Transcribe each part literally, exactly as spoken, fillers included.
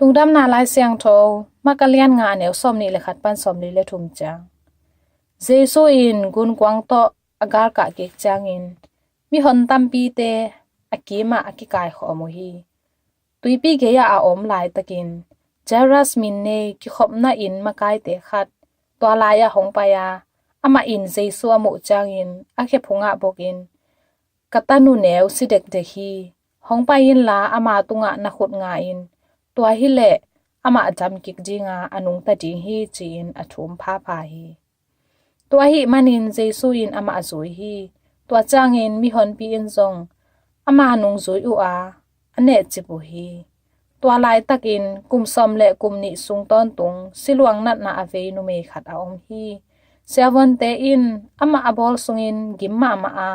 Lungdamna Lai Siangtho, Mark a lian nga, a neu sawmnih le khat pan sawmli le thum ciang. Jesu in gunkuang tawh a galkah kik ciangin mihon tampite a kimah a kikaikhawm uh hi. Tuipi gei-ah a om laitakin Jairus min nei kikhopna inn makaite khat tua lai-ah hong pai a, amah in Jesu a muh ciangin a khe phungah bokin, "Ka tanu neu si dekdek hi. Hong pai inla ama tungah na khut nga in, tua hileh amah dam kik dinga a nungta ding hi," ci-in a thum phapha hi. Tua ahih manin Jesu in amah a zui hi. Tua ciangin mihonpi in zong ama nungzui uh a, a nehcip uh hi. Tua laitakin kum sawm le kum nih sung tawntung siluang natna a vei numei khat a om hi. Siavuante in amah a bawl sungin gim mahmah a,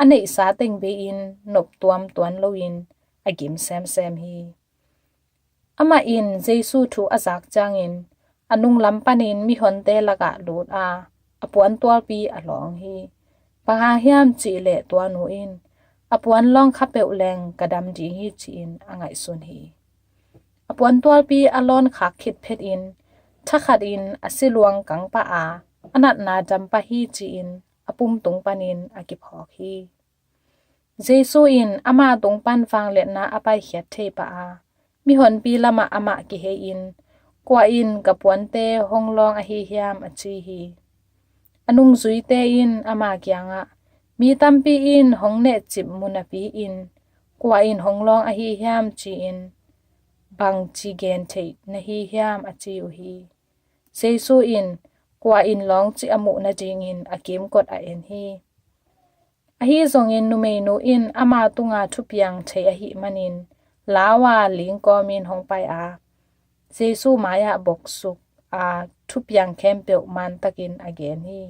a neihsa teng bei-in nop tuamtuan loin a gim semsem hi. Amah in Jesu thu a zak ciangin a nunglam panin mihonte lakah lut a, a puantualpi a lawng hi. Bang hang hiam cihleh tua nu in a puan lawng kha peuh leng ka dam ding hi, ci-in a ngaihsun hi. A puantualpi a lawn khak khit phetin thakhatin a siluang kang pah a, a natna dam pah hi, ci-in a pumtung panin a kiphawk hi. Jesu in ama tung pan vangliatna a paikhiat thei pah a, mihonpi lamah amah kihei-in, "Kua in ka puante hong lawng ahi hiam?" a ci hi. A nungzuite in ama kiangah, "Mi tampi in hong nehcip mu napi-in, kua in hong lawng ahi hiam ci-in bangci gen theih na hi hiam?" a ci uh hi. Jesu in, "Kua in lawng cih a muh nadingin a kimkot a en hi." Ahi zongin numeinu in ama tunga thupiang thei ahih manin lau a lingkawmin hong pai a, Jesu mai-ah boksuk a, thupiang khempeuh mantakin a gen hi.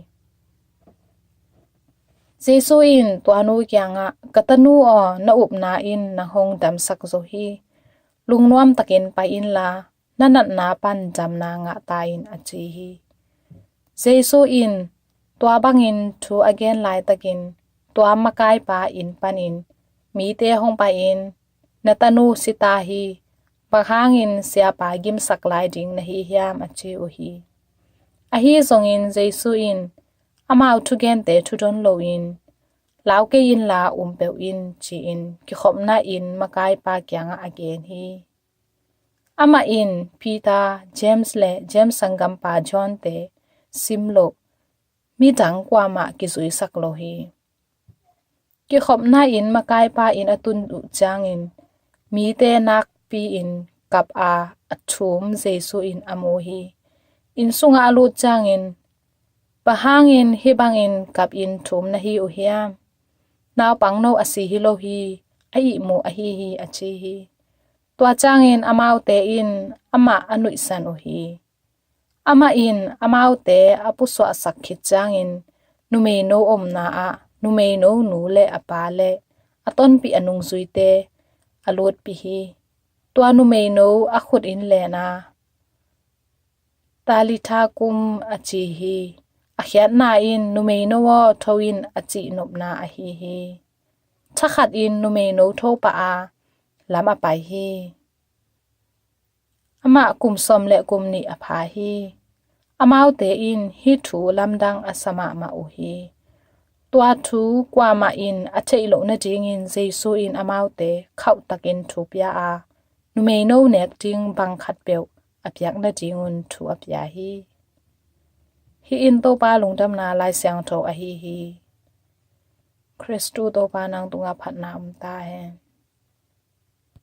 Jesu in tua nu kiangah, "Ka tanu aw, na upna in nang hong damsak zo hi. Lungnuam takin pai inla na natna pan damna ngah ta in," a ci hi. Jesu in tua bangin thu a gen laitakin tua makaipa inn panin mite hong pai-in, "Na tanu si ta hi. Bang hangin siapa gimsak lai ding na hi hiam?" a ci uh hi. Ahi zongin Jesu in amau thugente thudon loin, "Lau kei inla um peuh in," ci-in kikhopna inn makaipa kiangah a gen hi. Amah in Peter, James le James sanggampa John-te simloh midang kuamah kizuisak lo hi. Kikhopna inn makaipa inn a tun uh ciangin mite nakpi-in kap a, a thum Jesu in a mu hi. Inn sungah a lut ciangin, "Bang hangin hih bangin kapin thum na hi uh hiam? Naupangno a si hi lo hi, a ihmu ahi hi," a ci hi. Tua ciangin amaute in amah a nuihsan uh hi. Amah in amaute a pusuahsak khit ciangin numeino omna ah numeino nu le a pa le a tonpih a nungzuite a lutpih hi. Tua numeino a khut in len a, "Talitha kum," a ci hi. A khiatna in, "Numeino aw, tho in," a cih nopna ahi hi. Thakhatin numeino tho pah a, lam a pai hi. Amah kum sawm le kum nih a pha hi. Amaute in hih thu lamdang a sa mahmah uh hi. Tua thu kuamah in a theih loh nadingin Jesu in amaute khauhtakin thu pia a, numeino nek ding bang khatpeuh a piak nadingun thu a pia hi. Hih in Topa Lungdamna Lai Siangtho ahi hi. Khristu Topa, nang tungah phatna om ta hen.